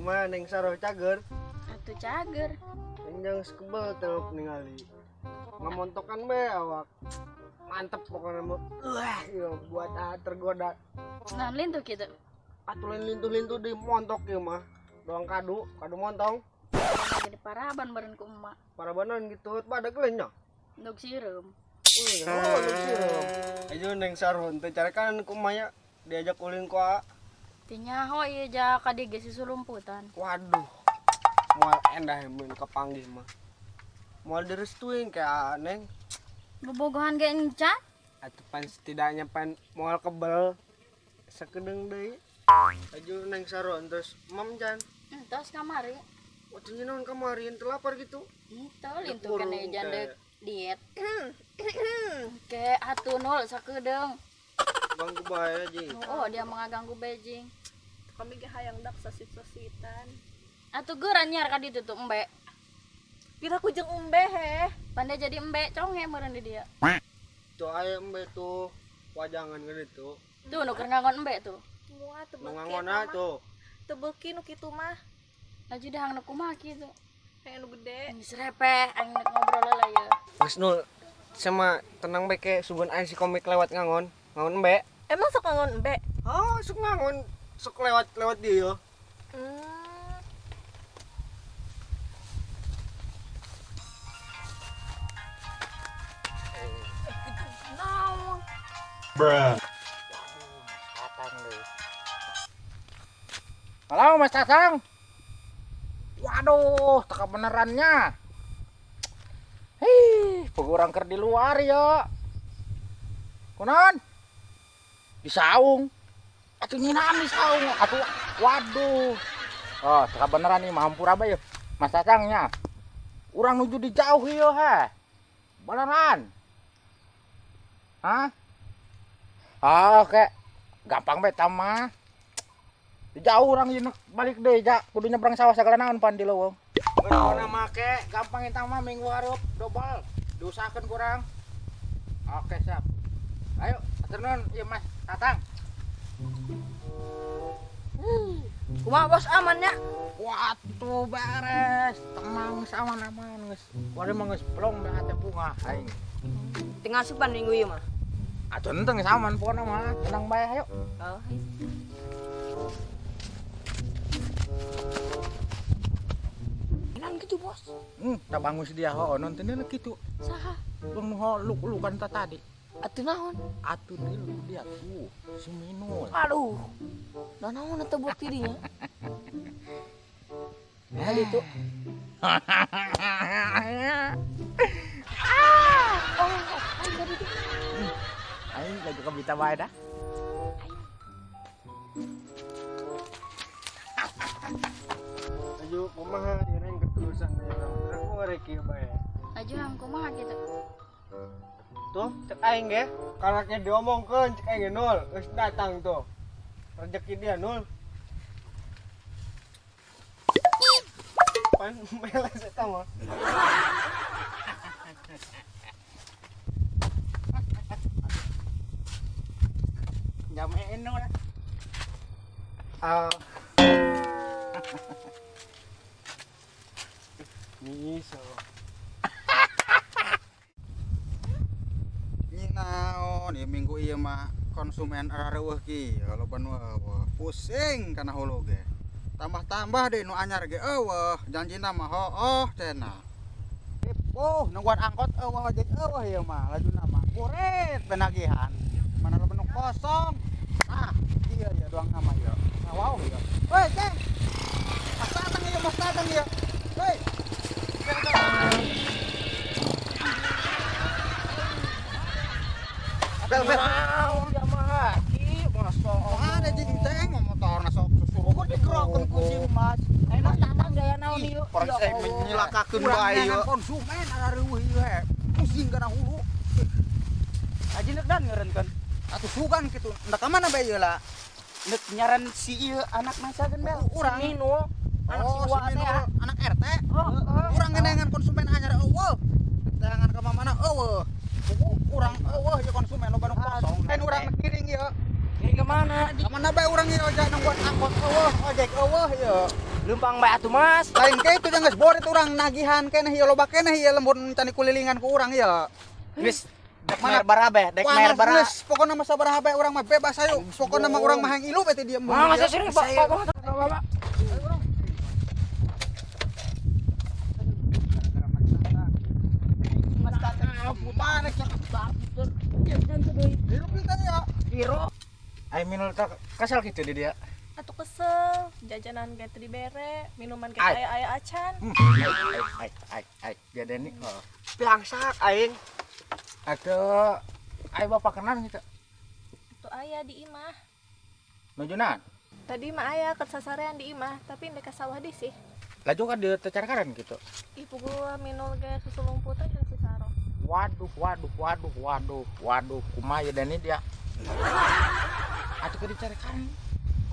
Kumaha Neng Saroh cager? Atuh cager. Enjang sekebel teluk ningali. Ngamontokan be awak. Mantep pokoknya mah. Wah, iya buat tergoda. Nah, lintuh kitu. Atuh lain lintuh-lintuh di montok ieu mah. Doang kadu, kadu montong. Jadi paraban beureun ku emak. Parabanan gitu, badag lain nya. Ndog sireum. Oh, ndog sireum. Ayo Neng Saroh teh carekan ku emak diajak ulin ku A. Teu nyaho ieu ja ka dieu ge susulumputan. Waduh. Moal endah mun kapanggih mah. Moal direstuin ka Neng. Bobogohan ge encan. Atuh pan setidaknya pan moal kebel sakedeung deui. Ayo Neng Saroh terus mam can. Entos kamari. Waduh naon kamari teu lapar gitu. Henteu lintuh keneh jan deuk diet. Ke atuh nol sakedeung. Ganggu bae jing. Oh, dia mengaganggu bejing. Kami ge hayang dak sasit-sasitan. Atuh geuran nyar ka ditu tuh embe. Pira ku jeung embe heh. Pandai jadi embe conge meureun di dia. Tuh aya embe tuh wajangan gede tuh. Tuh nu keur ngangon embe tuh. Moal teu Nu beuki ngangonna tuh. Teu beuki nu kitu mah. Laju dahang nu kumaha kitu. Hayang nu gede. Geus repeh aing nek ngobrol heula ieu. Geus nul sama tenang bae ke sugan aya si komik lewat ngangon. Ngangon embe. Emang sok ngangon embe? Oh, sok ngangon, sok lewat-lewat dia. Naon? Bruh. Halo Mas Tatang. Waduh, teka benerannya. Hih, pegurang ker di luar ya. Kunon? Di saung. Atuh nyinam di saung. Atuh waduh. Oh, teka beneran nih mahampura bae ya. Mas Tatangnya. Urang nuju di jauh ieu ha. Beneran. Hah? Ah, oke. Gampang bae tah mah. Di jauh urang ieu balik deui ja, kudu nyebrang sawah sagala naon pan di leuweung. Geus make, gampang eta mah minggu hareup dobel. Diusahakeun kurang. Oke, siap. Ayo, atur nuhun ieu Mas Tatang. Kumaha bos aman nya? Waduh beres, tenang sama aman geus. Waduh mah geus plong bae ate bunga aing. Tinggal asupan minggu ieu mah. Atuh henteu geus aman pokona mah, tenang bae ayo. Oh. Enan gitu bos. Tak bangun si dia ho, nonton dia kitu. Saha? Bang ho luk-lukan ta tadi. Atuh naon? Atuh dia tuh si Minul. Aduh. Nah naon atuh buat dirinya? Kali itu. Oh, ayo tadi itu. Aing lagi kebita bae dah. Ayo kumaha ieu neng keterusan ieu. Aku ngarek ieu bae. Laju hang kumaha kitu. Tuh, cek aing ge, karaknya diomongkeun cek aing ge nul, geus datang tuh. Rezeki dia nul. Pan meles eta mah. Jamein dong dah. Ah. Miso. Naon ieu minggu ieu mah konsumen arareueuh ki, loba nu eueuh. Pusing kana hulu ge. Tambah-tambah deui nu anyar ge eueuh, janjina mah hooh cenah. Oh, nungguan angkot eueuh ojek eueuh ieu mah, lajuna mah. Burit penagihan. Mana loba nu kosong. Ah, ieu ieu doang nama ieu. Nah, wow ieu. Hei, Ceng. Mas Tatang ieu, Mas Tatang ieu. Hei. Bel, bel. Naon ya mah ki, masa Ada jeung ceng motorna sok susuruh. Ku digerokeun ku si Mas. Eh Mas Tatang gaya naon ieu? Orang saya menyilakakeun bae ieu. Konsumen arareueuh ieu he. Pusing kana hulu. Aji nek dan ngeureunkeun. Atuh sugan kitu. Ndak ka mana bae ieu lah? Nek nyaran si ieu anak masakeun bel. Urang. Si Minul. Anak Oh, si Wa si teh. Minul, anak RT. Heeh. Urang ngeunangan konsumen anyar eueuh. Teangan ka mana eueuh. Urang eueuh ieu konsumen loba nu kosong. Lain urang ngiring ieu. Ngiring ke mana? Ka mana bae urang ieu ojek nungguan angkot eueuh, ojek eueuh ieu. Leumpang bae atuh Mas. Lain kitu jangan geus boret urang nagihan keneh ieu loba keneh ieu lembur can kulilingan ku urang ieu. Geus dek Mana- mer barabe, dek mer Wah, bara. geus pokona mah sabaraha bae urang mah bebas ayo. Pokona mah urang mah hayang ilu bae teh dieu. Mah masa sini Pak, Pak, Pak. Pak. Hirup teh ya. Ai minul teh kesel kitu di dia. Atuh kesel, jajanan ge teu dibere, minuman ge Ai. aya-aya acan. Ai ai ai ai dia Deni. Oh. Pilangsak aing. Atuh ai bapak kenal gitu. Atuh aya di imah. Nujunan. Tadi mah aya keur sasarean di imah, tapi ndek ka sawah di sih. Laju kan dia tecarkaran gitu. Ih puguh minul ge susu lumputan can si Saro. Waduh, waduh, waduh, waduh, waduh, kumaha ya Deni dia. Atuh keur dicarikan.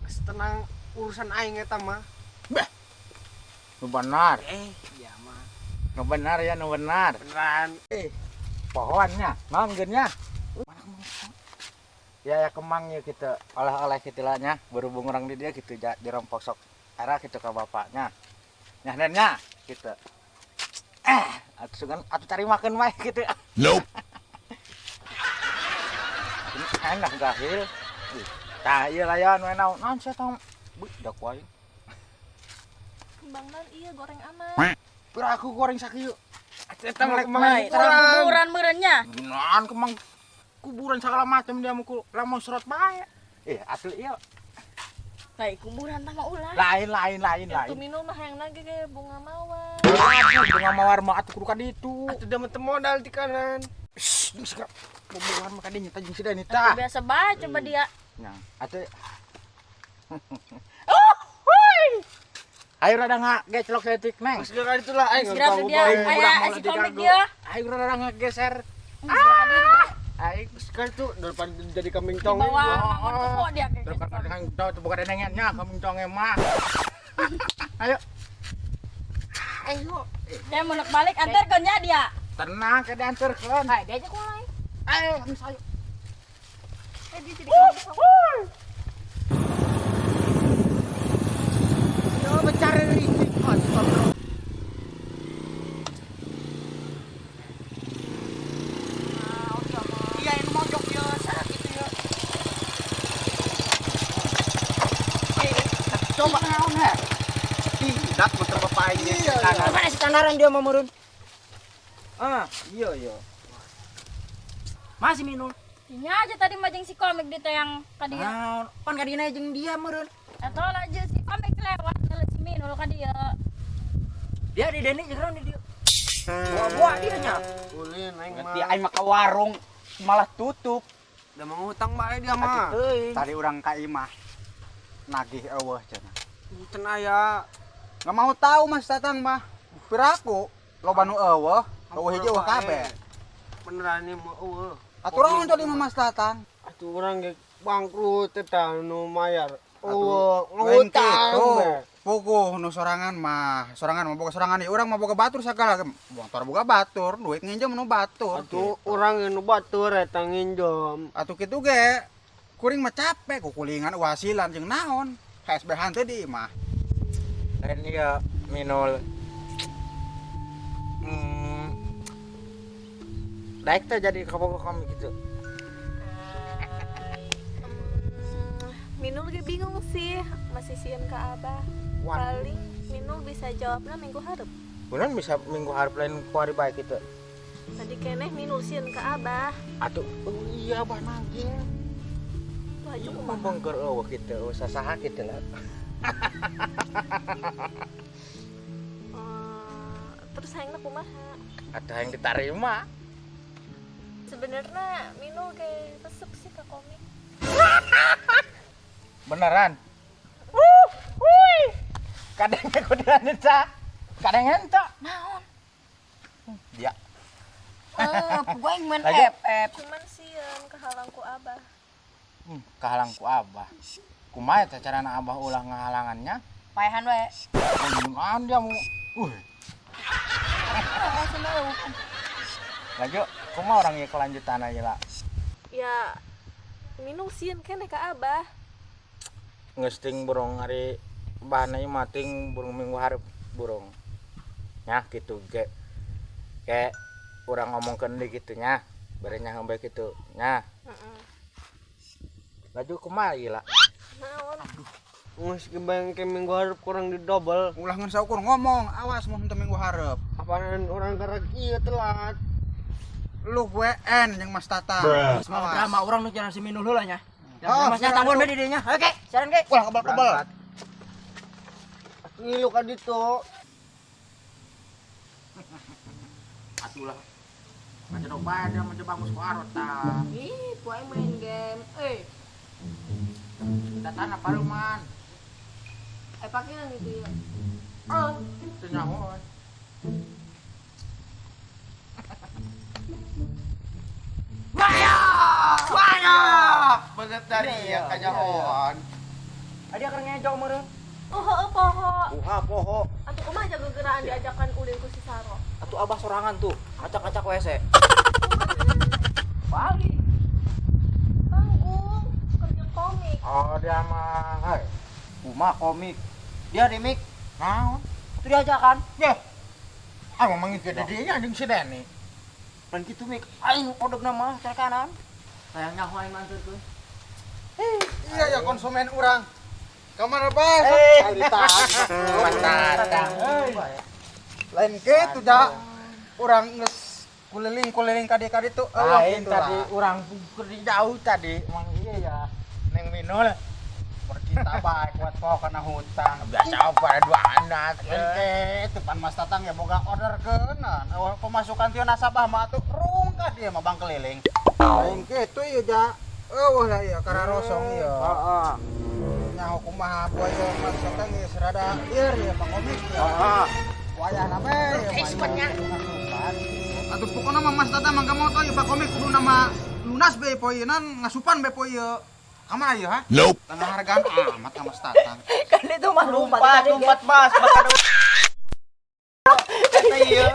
Geus tenang urusan aing eta mah. Nu benar, Iya mah. nu benar ya, nu benar. Beneran. Pohonnya, naon geunnya? Ya ya kemang ya gitu, oleh-oleh gitu lah nya. Berhubung orang di dia gitu ja, dirompok sok era gitu ke bapaknya. Nyah nya gitu. Atuh sugan atuh cari makan wae gitu. Nope. Ini enak gahil. Ih, tah ieu layan we naon naon sia tong. Beuh, da ku aing. Kembangnan iya goreng amat. Pira aku goreng sakieu. Atuh eta mah Kemang kemang Kuburan meureunnya. Ginaan kemang kuburan segala macam dia mukul lamun serot bae. Asli iya. Lain kuburan tah mah ulah. Lain lain lain Atuh lain. minul mah hayang nage ge bunga mawar. Aduh, bunga mawar mah atuh kudu ka ditu. Atuh da mah teu modal di kanan. Shh, geus gerak. Bobogohan mah kadinya tah jeung si Deni Atuh tah. biasa bae coba dia. Nya, atuh. Oh, hui. Ayo rada ngagecelok saeutik neng. Geus geura ditu lah aing. Geus geura dia aya si komik dia. Ayo rada ngageser. Aing Geus geura itu daripada jadi kambing cong. Dibawa mangon kebo dia ge. daripada dengan tau bukan neneknya kambing conge mah. Ayo. Ayo. Dia mau balik antarkeun nya dia. Tenang ke diantarkeun. Hai, diajak mulai. Geus ayo. Eh dia jadi kambing cong. Yo mencari rezeki. Astagfirullah. Iya, ini mojok ya, sakit ya. Coba naon he? Tidak motor bapak ini. Mana si tandaran dia mau meureun? Ah, iya iya. Masih minul. Nya aja tadi mah jeung si komik di teh yang ka dia. Naon? Pan ka dina jeung dia meureun. Atau lah jeung si komik lewat kalau si minul ka dia. Dia di Deni jeung naon di dia. Buah-buah dia nya. Ulin aing mah. Berarti aing mah ka warung malah tutup. Da mau ngutang bae dia mah. Teuing. Tadi urang ka imah nagih eueuh cenah. Can aya. Nggak mau tahu Mas Tatang mah. Piraku loba nu eueuh, eueuh hiji eueuh kabeh. Beneran ieu mah eueuh. Atuh urang jadi mah Mas Tatang. Atuh urang ge bangkrut eta nu mayar. Atuh, Eueuh, lain ngutang. kitu. bae. Puguh nu sorangan mah, sorangan mah boga sorangan ieu urang mah boga batur sagala. Motor boga batur, duit nginjem nu batur. Atuh urang nu batur eta nginjem. Atuh kitu ge kuring mah capek kukulingan wasilan jeung naon. HSB-han teh di imah. Lain ieu minul. Daek teh jadi kabogoh komik gitu. Minul ge bingung sih, masih sieun ka Abah. Waduh. Paling Minul bisa jawabna minggu hareup. Beneran bisa minggu hareup lain ku hari bae gitu. Tadi keneh Minul sieun ka Abah. Atuh, oh iya abah nagih. Tuh aju Iya, kumaha? bongkar eueuh kitu, eueuh sasaha kitu lah. Terus hayangna kumaha? Atuh hayang ditarima. Sebenarnya Minul ge resep sih ka komik. Beneran. Wuih. Kadang kudu eta. Kadang ente. Naon? Dia. Puguh aing main Lagi. FF. Cuman sieun kahalang ku Abah. Kahalang ku Abah. Kumaha eta carana Abah ulah ngahalangannya? Paehan we. Gimana dia mau? Lanjut, kumaha orang ieu kelanjutan aja lah. Ya Minul sieun keneh ka Abah. Ngesting borong hari Bahana ieu mah ting burung minggu hareup burung. Nya kitu ge. Kayak urang ngomongkeun deui kitu nya. Bere nya bae kitu nya. Heeh. Laju kumaha ieu lah. Naon? Geus kebayang ke minggu hareup kurang didobel. Ulah ngan saukur ngomong, awas mun teu minggu hareup. Apaan orang karek ieu telat. Lu WN yang Mas Tata. Geus mah drama urang nu jalan si Minul heula nya. Oh, Masnya tangguhan we di dieu nya. Oke, saran ge. Ulah kebal-kebal. Ngilu ka ditu. Atulah. Macam bae dia mah bangus ku arot tah. Ih, poe main game. Eh, Datana paluman. Pakai yang itu ya. Oh, teu nyahoan. Bener dari ya kanyahoan. Adi keur ngejo meureun. Oh, heueuh poho. Uha poho. Atuh kumaha jaga geraan diajakan ulin ku si Saro. Atuh abah sorangan tuh, acak-acak WC. Bali. Tanggung kerja komik. Oh, dia mah hei. Kumaha komik. Dia di mik. Naon? Atuh diajakan. Yeh. Ah, ngomong ke dieu anjing si Deni. Lain kitu mik. Aing odegna mah cara kanan. Hayang nyaho aing mah tuh. Iya ya konsumen urang. Kamar bae. Mas Tatang. Lain kitu da. Urang geus kuliling-kuliling ka dieu ka ditu. Lain tadi urang keur di jauh tadi. Emang iya ya. Neng Minul Percita bae kuat poho kana hutang. biasa apa dua anak. Lain kitu pan Mas Tatang ya boga order keunan. Pemasukan ti nasabah mah atuh rungkad ieu mah bang keliling. Lain kitu ieu ja. Eueuh lah ieu kararosong ieu. Heeh. Nyaho kumaha poe ieu Mas Tatang geus rada lieur ieu mah komik ieu. Heeh. Wayahna bae ieu mah. Atuh pokona mah Mas Tatang mangga moto ieu Pak Komik kudu nama lunas bae poe ieu nan ngasupan bae poe ieu. Kamana ieu ha? Nope. Tengah hargaan amat ka Mas Tatang. Kan itu mah lompat, Lompat, lompat, Mas. Bakal Eta ieu.